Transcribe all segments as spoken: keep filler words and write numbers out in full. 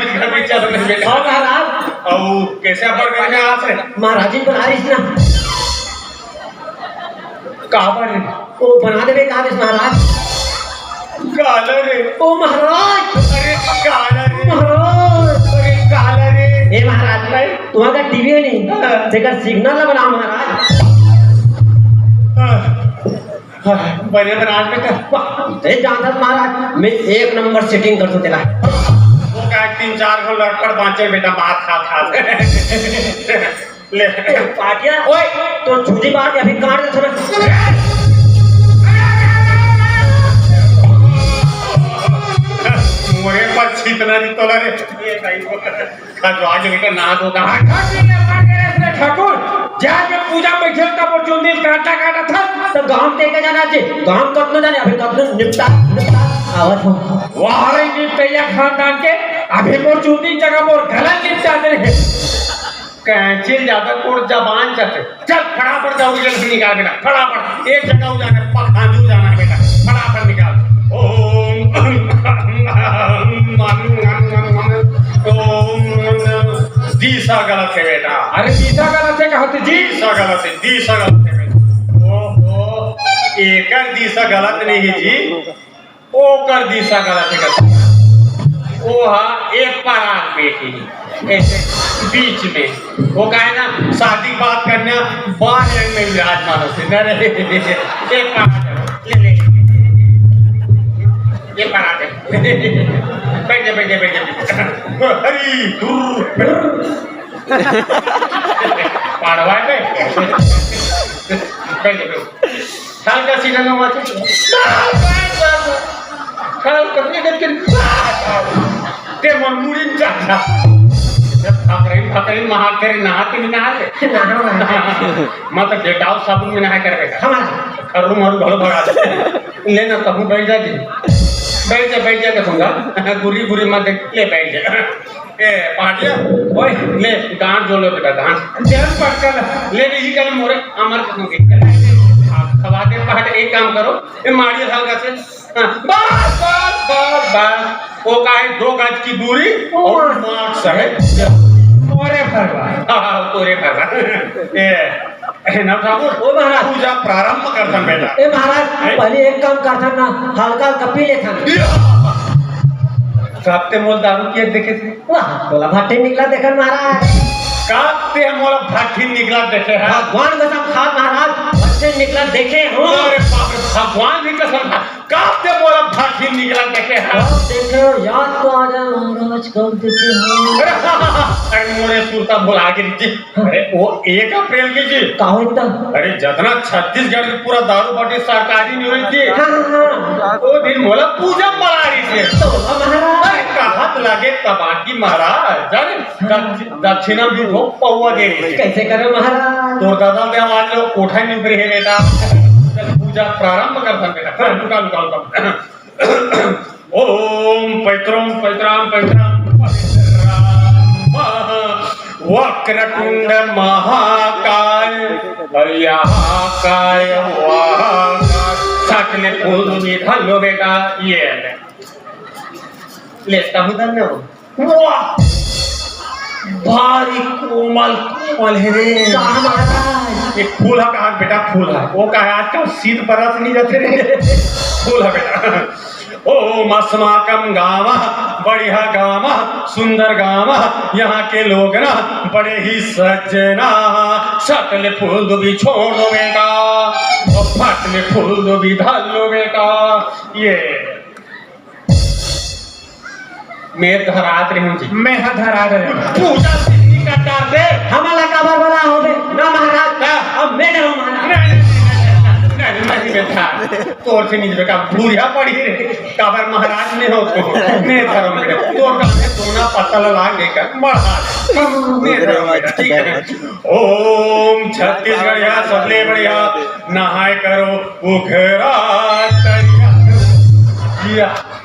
घर में चल रहे बेटा। हाँ महाराज। अउ कैसे अपन घर में आ से? महाराज जी बना रही ना। काबर? वो बना देवे का देस महाराज। काला रे। ओ महाराज। अरे काला रे। महाराज। अरे काला रे। ए महाराज, तुम्हारा टीवी है नहीं? हाँ। तेकर सिग्नल ला बनाओ महाराज। हाँ। हाँ, बने महाराज बेटा। वाह, ते जानत महाराज, मैं एक नंबर सेटिंग कर दूं तेला। वो का तीन चार घंटा लटपट बांचे बेटा, मार खा खा। ले। ए, पाटिया, ओए, तो छुट्टी बात अभी काट दे थोड़ा। मोरे पर छीतना नहीं तोला रे। ये सही बोल। खजवा के बेटा ना दो कहा। ठाकुर जी ने मार के रख ले ठाकुर। जाके पूजा बैठे तब वो चुंदी काटा काटा था। तो गांव ते के जाना जी, गांव कतनो जाने, अभी कतनो निपटा, निपटा, आवत हो। वाह रे निपटैया खानदान के, अभी मोर चुंदी जगह मोर गला निपटा दे रहे। कैंची ज्यादा तोर जबान चलते। चल, फटाफट जाओ, जल्दी निकाल बेटा, फटाफट। एक जगह हो जाना है, पखांजू जाना है बेटा, फटाफट निकाल। ओम, ओम, दिशा गलत है बेटा। अरे, दिशा गलत है, कहते जी। दिशा गलत है, दिशा गलत है बेटा। ओहो, एकर दिशा गलत नहीं है जी। ओकर दिशा गलत है, गलत। वो हा एक पराग बेटी, ऐसे बीच में। वो का है ना, शादी के बाद कन्या बाहर में विराजमान होते न रहे। एक पराग, ले, ले, ये पराग। बैठ जा, बैठ जा, बैठ जा। हरी, धुर्र। पाड़वा है बे। बैठ जा, बैठ जा। हल्का सीधा ना माथे। बस, बस, बस। हल्का सीधा करके, बस, बस। ते मन मुड़ी में जा, जा। जब फकरीन, फकरीन नहा करे, नहा के भी नहा ले। नहा, नहा। मैं तो डेटाल साबुन में नहा कर बेटा। हमारा। खर्रू मरू घलो भगा दे। ले ना, कहूँ बैठ जा जी। बैठ जा, बैठ जा, कहूँगा। गुरी, गुरी मत देख, ले बैठ जा। ए, पाटिया, ओए, ले, गांठ जो लो बेटा, गांठ। जन पटकल। ले, नहीं करे मोरे, अमर कसम के। खवा दे, पाट, एक काम करो, ए, मारिए हल्का से। हाँ, बस, बस, बस, बस। वो का है, दो गज की दूरी और मास्क है। मोरे भरवा। हाँ, हाँ, तोरे भरवा। ए, ए, ना ठाकुर, ओ महाराज। पूजा प्रारंभ करथन बेटा। ए महाराज, हैं? पहले एक काम करथन ना, हल्का हल्का पी लेथन। कब ते मोला दारू पियत देखे थे? वाह, तोला भट्ठी निकला देखन महाराज। कब ते मोला भट्ठी निकला देखे है? भगवान कसम खा महाराज, भट्ठी निकला देखे हूँ। अरे बाप रे, भगवान भी कसम खा। कब ते मोला भट्ठी निकला देखे है? कब देखे हो? याद तो आ जाए महाराज, कब देखे हो? अरे मोरे सुरता भुला गिरी जी। अरे वो एक अप्रैल की जी। का होता? अरे जतना छत्तीसगढ़ के पूरा दारू भट्ठी सरकारी नहीं हुई थी। हाँ, हाँ, हाँ। वो दिन मोला पूजा पलारी से। तो महाराज। अरे कहत लगे तबाकी महाराज, जाने दक्षि-, दक्षिणा भी हो पौवा दे रही थी। कैसे करो महाराज? तोर दादा दे आवाज लो, कोठा नहीं उतरी है बेटा। चल पूजा प्रारंभ करथन बेटा। चल, लुका, लुका, लुका। ओम पैत्रम पैत्राम पैत्राम पवित्राम वक्रतुंड महाकाय, यहाँ काय वहाँ काय, सकले फूल निधन लो बेटा। ये ले, ले, तहु धन्य हो। वाह! भारी कोमल, कोमल हे रे। का महाराज? ये फूल ह कहा बेटा, फूल ह। वो कहा आजकल सीत बरस नहीं जाते रे। फूल ह बेटा। ओम अस्माकम गाँव, बढ़िया गाँव, सुंदर गाँव, यहाँ के लोग ना बड़े ही सज्जना। सकले फूल दुबी छोड़ दो बेटा, और फटले फूल दुबी धर लो बेटा। ये मैं धरात रहे हूँ जी। मैं ह धरात रहे हूँ। पूजा सिद्धि का डाल दे। हमला काबर बला होबे? ना महाराज, का? अब मैं डरो महाराज। नहीं, नहीं, नहीं, नहीं, नहीं, बेटा। तोर से नहीं बेटा, बुढ़िया पड़ी रे। काबर महाराज नहीं हो तो। मैं धर्म बेटा। तोर का मैं दोना पत्तल लाग लेकर मढ़ा दे। मैं धर्म बेटा, ठीक है। ओम छत्तीसगढ़िया, सबले बढ़िया। नहाए करो उघरा तरिया। या।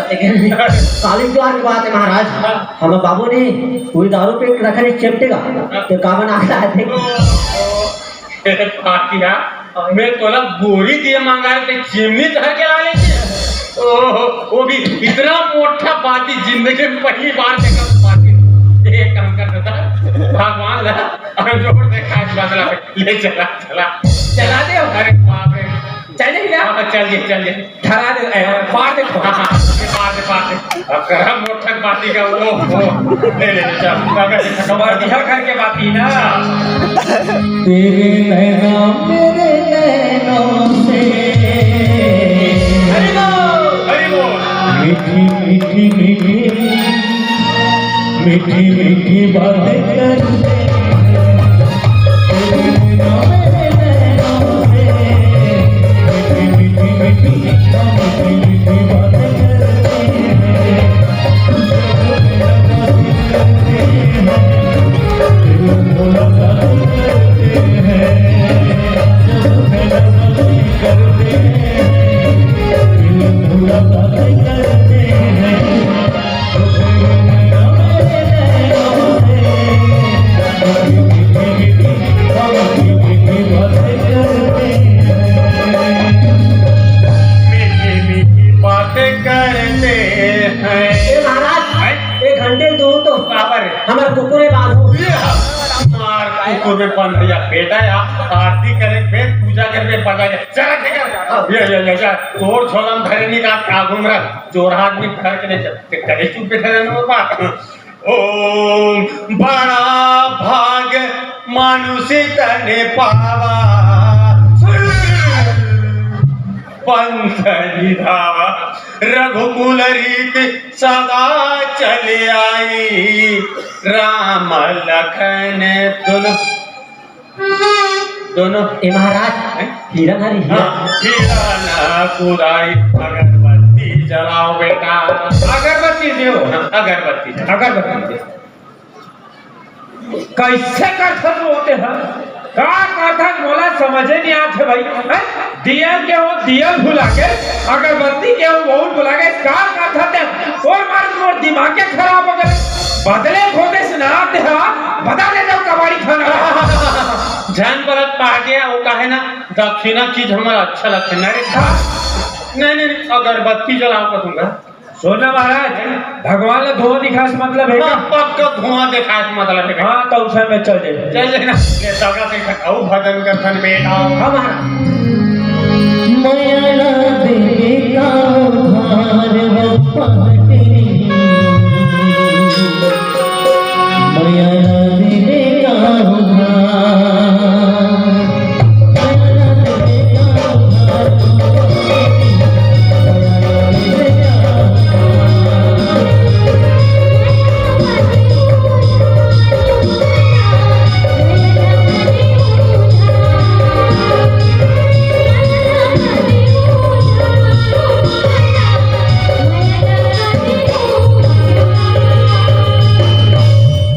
रथे के। काली जुआर के बात हे महाराज, हाँ। हमर बाबू ने पूरी दारू पी के रखे रहिस चिमटे गा, हाँ। त का बना के लाय थे। ओ, ओ, ए, पाकिया, मैं तोला गोरी दिए मंगाय, ते चिमनी धर के लाय लेथे। ओ, वो भी इतना मोटा बाती जिंदगी में पहली बार देखा बाती। एक काम कर बेटा, भगवान ला और जोर दे खास बदला में। ले चला, चला। चला दे। अरे बाप रे। चल दे ना। हाँ, चल दे, चल दे। धरा दे, ए, फाड़ दे। हाँ, हाँ, ये फाड़ दे, फाड़ दे। अब करा मोटक बाती का, ओ, ओ। ले, ले, ले, चल। अगर कमर दिया करके बाती ना। तेरे नैना मेरे नैनों से हरि बोल, हरि बोल। मीठी, मीठी, मीठी, मीठी, मीठी बातें करते हैं। तेरे नैना मेरे नैनों से मीठी, मीठी, मीठी, मीठी, मीठी बातें करते हैं। मीठी मीठी बातें करते हैं। ए महाराज, हैं? एक घंटे दो तो काबर? हमर कुकुर में बांधो। ये हमार कुकुर में बंध गया बेटा, या आरती करे, फिर पूजा करे, बजा के चला, ठीक है? ये, ये, ये, ये, तोर झोला में भरे निकाल, आगू में रख, चोर आदमी घर के नहीं चलते, कहीं चुप बैठे रहने बाबा। ओम बड़ा भाग मानुष तन पावा, पंथ निधावा, रघुकुल रीत सदा चले आई, राम लखन दोनों दोनों। ए महाराज, हैं? हिरन हरी, हिरन। हाँ, हिरन कुदाई, अगरबत्ती जलाओ बेटा। अगरबत्ती देव। हाँ, अगरबत्ती जलाओ। अगरबत्ती देव। कैसे करथस होते हैं? का करथस मोला समझे नहीं आथे भाई। हैं? दिया के हो, दिया भुला के, अगरबत्ती के हो, वो भुला के, का करथस ते? और मार मोर दिमाग के खराब हो गए। बदले खोदे से ना आते हैं, बता दे जब कबाड़ी खाना। झन परत पाके, वो हे ना, दक्षिणा चीज हमर अच्छा लगथे ना रे। नहीं, नहीं, नहीं, अगरबत्ती जलाव का तुमका। सुन ना महाराज, भगवान ला धुआं दिखाए से मतलब हे का? हाँ, पक्का धुआं दिखाए से मतलब हे का? हाँ, तो उस में चल जाए। चल जाए ना। ये दगा से अउ भजन करथन बेटा। हाँ महाराज। मया ला देवे का उधार वो पहटे। मया ला देवे का उधार।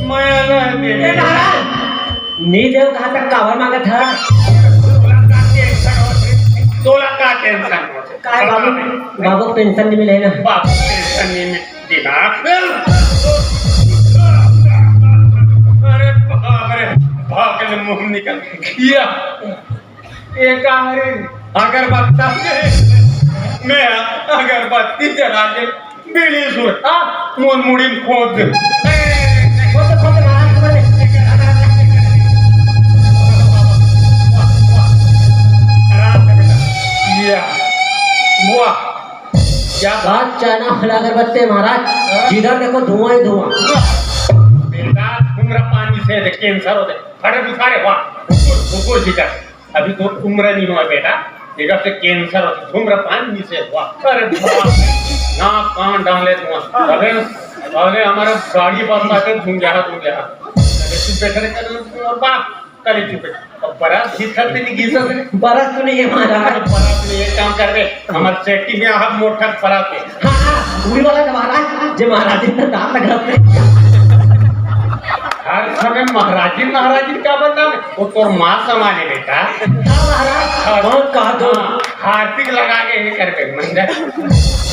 मया ला देवे। ए महाराज, नी देव कहा तक काबर मांगत हा? तोला का टेंशन होथे? तोला का टेंशन होथे? काय बाबू, बाबू पेंशन नहीं मिले ना? बाबू पेंशन नहीं मिले। दिमाग। अरे बाप रे, भाग ले मुंह निकल गया। ये का हरे? अगरबत्ता। मैं अगरबत्ती जला के बीड़ी सुलगा, मोर मुड़ी में खोद दे। खोद दे, खोद दे, महाराज, खोद दे। आराम से बेटा। या। वाह। क्या बात, चाइना वाला अगरबत्ती महाराज, हाँ? जिधर देखो धुआं ही धुआं। बेटा, धूम्रपान से कैंसर होथे। फटाफट उठा रे, वाह। कुकुर, कुकुर जी का। अभी तो उम्र नहीं हुआ बेटा, एक से कैंसर हो, धूम्रपान निषेध हुआ। अरे बाप रे, नाक कान डाले धुआं। अबे, अबे हमारा गाड़ी बस आते धुंजा, धुंजा। अबे चुप बैठे रे, कर और बाप, करे चुप बैठे। अब बरात घिसत नहीं घिसत रे। बरात तो नहीं है महाराज। बरात नहीं है, काम कर बे। हमारे सेटी में आप मोटर बरात है। हाँ, हाँ, उड़ी वाला ना महाराज, जे महाराज इतना दाम लगा दे। हर समय महाराजी, महाराजी का बदनाम है। वो तोर माँ समान है बेटा। हाँ महाराज, हाँ। बहुत कहा दो। हाँ, हार्दिक लगा के ये कर बे, मंदिर।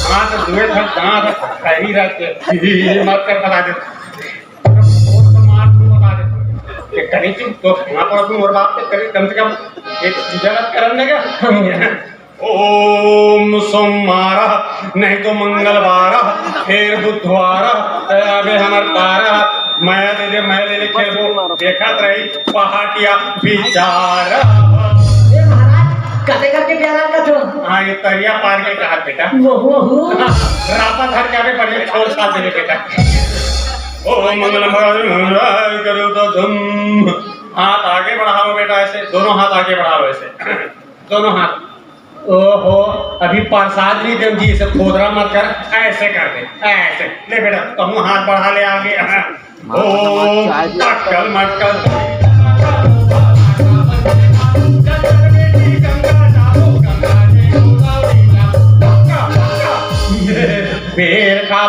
हाँ, तो दुए घर जहाँ खड़ी रहते, ये मत कर, बता दे। बहुत मार तू बता दे। ये कहीं तुम तो सुना पड़ा तुम और बाप के करीब कम से कम एक पूजा करने का। ओम सोमवार, नहीं तो मंगलवार, फिर बुधवार, अबे हमर पारा, मैं दे दे, मैं ले ले खेलबो, देखत रही पहाटिया बिचारा। ए महाराज, कते करके प्यारा का तो? हाँ, ये तरिया पार के कहा बेटा। वो, वो, वो। हाँ, रापा धर के अबे बढ़िया छोड़ छाप देने बेटा। ओम मंगलम करो तो तुम हाथ आगे बढ़ा लो बेटा, ऐसे दोनों हाथ आगे बढ़ा लो, ऐसे दोनों हाथ। ओहो, अभी प्रसाद नहीं देव जी, इसे खोदरा मत कर, ऐसे कर दे, ऐसे। ले बेटा, कहूँ हाथ बढ़ा ले आगे। ओम टक्कल मटकल। बेर का।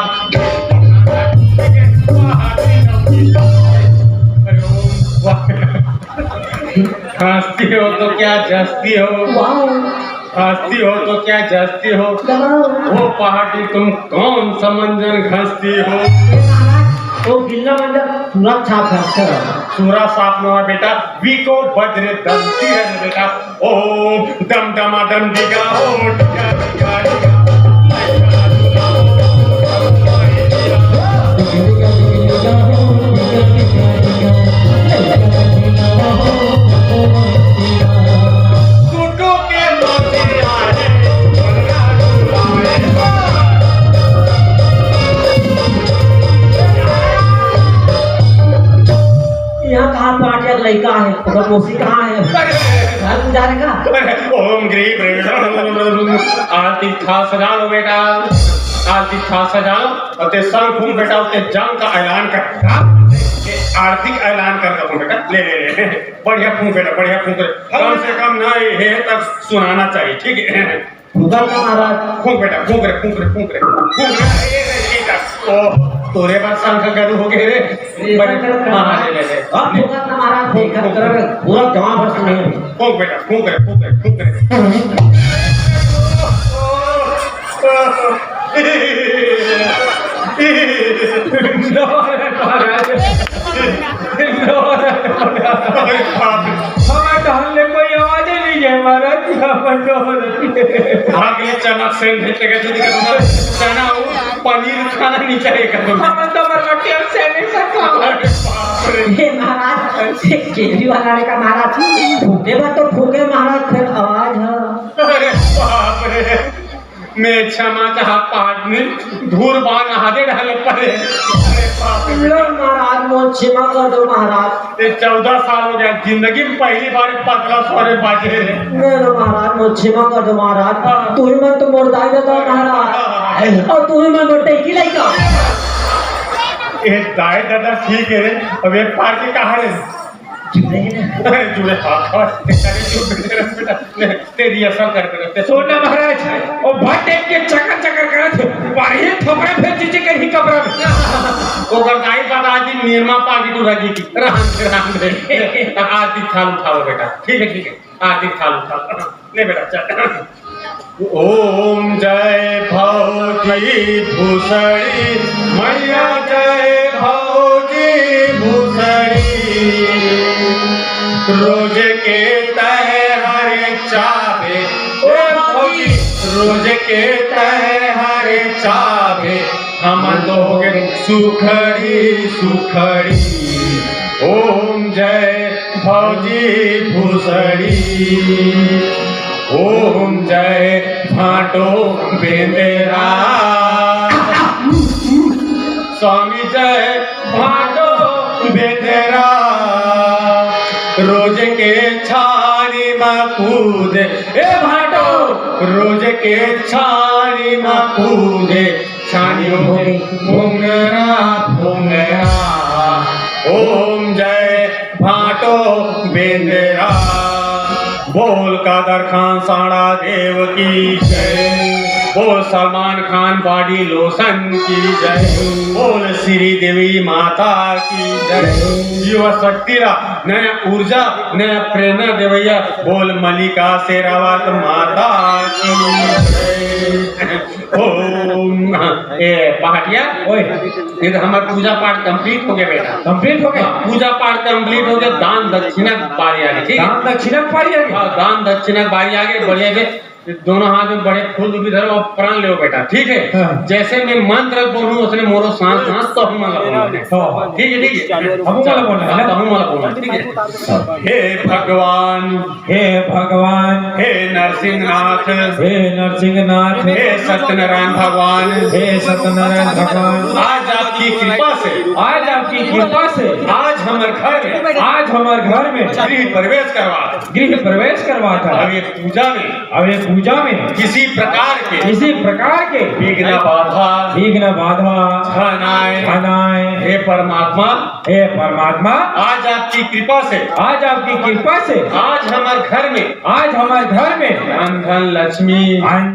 हंसती हो तो क्या जस्ती हो? वाह। हंसती हो तो क्या जस्ती हो? वाह। वो पहाटी तुम कौन सा मंजन घसती हो? वो गिल्ला मंजन पूरा छाप घसता है। पूरा साफ नवा बेटा, वीको वज्र दंती है बेटा। ओम दम दमा दम दिगा, ओ दिगा, दिगा, दिगा। यहाँ कहाँ पार्टी का लड़का है, ओकर मौसी कहाँ है? घर में जा रहे का? ओम ग्रीम ग्रीम। आरती थाल सजा लो बेटा, आरती थाल सजा लो। और ते संग फूंक बेटा, उसके जंग का ऐलान कर। हाँ? ये आरती का ऐलान कर दो बेटा। ले, ले, ले। बढ़िया फूंक बेटा, बढ़िया फूंक रे। कम से कम ना ये है तक सुनाना चाहिए, ठीक है? फूंका ना महाराज। फूंक बेटा, फूंक रे, फूंक रे, फूंक रे, फूंक रे। अरे, अरे, अरे, ओ, तोरे बात संग का गरु हो गए रे। ये बड़े, संग का हाँ, हाँ, ले, ले, ले। अब फूंका ना महाराज, फूंक, देखा फूंक, कर, फूंक। पूरा गांव भर सुने। फूंक बेटा, फूंक रे, फूंक रे, फूंक रे। हमारे टहल ले कोई आवाज ही अगले चना सेंध हे, तेके दीदी के तुम्हारे चना अउ पनीर खाना नहीं चाहिए का तुम्हें? हमन तो बरबट्टी अउ सेंध ही सब खाओ। अरे बाप रे। हे महाराज, ये केवी वाला रे का महाराज, फूके बर तो फूके महाराज, फेर आवाज ह। अरे बाप रे, मैं क्षमा चाहत पाठ में धूर बान आधे डाले पड़े। अरे बाप रे। लो महाराज, मोर क्षमा कर दो महाराज। ये चौदह साल हो गया, जिंदगी में पहली बार पतला सोरे बाजे रे। नहीं, नहीं महाराज, मोर क्षमा कर दो महाराज। हाँ। तुही मन तो मोर दाई ददा महाराज। हाँ। अउ तुही मन मोर टैकी लइका। ये दाई ददा ठीक है रे, अब एक पार के कहा रे? जुड़े हैं। अरे जुड़े, हाँ, हाँ। अरे जुड़े, बेटा। तेरी असर कर, कर, कर। सोना महाराज, ओ भट्टे के चकर चकर करत, बाहिर थोपड़ा फेर चीची कर ही कपड़ा में। ओकर दाई बता दी, निरमा पाकिट उठा दी। राम दे, राम दे। आरती थाल उठाओ बेटा। ठीक है, ठीक है। आरती थाल उठाओ। ले बेटा, चल। ओम जय भौजी भूसड़ी, मैया जय भौजी भूसड़ी। रोज के तय हरे चाबे, ए भौजी, रोज के तय हरे चाबे, हमन तो हो गए सुखड़ी सुखड़ी। ओम जय भौजी भूसड़ी, ओम जय भाटो बेंदेरा। स्वामी जय भाटो बेंदेरा। रोज के छानी मा कूदे, ए भाटो, रोज के छानी मा कूदे, छानी हो गई भुंगरा भुंगरा। ओम जय भाटो बेंदेरा। बोल कादर खान साड़ा देव की जय। बोल सलमान खान बॉडी लोशन की जय। बोल श्री देवी माता की जय। युवा शक्ति ला नया ऊर्जा, नया प्रेरणा देवैया। बोल मल्लिका शेरावत माता की जय। ओम। ए पहाटिया, ओए। ये तो हमार पूजा पाठ complete हो गया बेटा। Complete हो गया? हाँ, पूजा पाठ complete हो गया, दान दक्षिणा के बारी आ गई, ठीक है? दान दक्षिणा के बारी आ गई? हाँ, दान दक्षिणा के बारी आ गई, बढ़िया से दोनों हाथ में बड़े फूल भी धरो और प्रण लो बेटा, ठीक है? हाँ। जैसे मैं मंत्र बोलूँ, उसने मोरो सांस सांस तो हम वाला बोलना है। हाँ। ठीक है, ठीक है? हम वाला बोलना है हाँ, ना? तो हम वाला बोलना है, ठीक है? हे भगवान, हे भगवान, हे नरसिंहनाथ, हे नरसिंहनाथ, हे सत्यनारायण भगवान, हे सत्यनारायण भगवान, आज आपकी कृपा से, आज आपकी कृपा से, आज हमारे घर में, आज हमारे घर में गृह प्रवेश करवा था। गृह प्रवेश करवा था। अब ये पूजा में, अब ये पूजा में किसी प्रकार के, किसी प्रकार के विघ्न बाधा, विघ्न बाधा, छनाए, छनाए। हे परमात्मा, हे परमात्मा, आज आपकी कृपा से, आज आपकी कृपा से, आज हमारे घर में, आज हमारे घर में धन धन लक्ष्मी, धन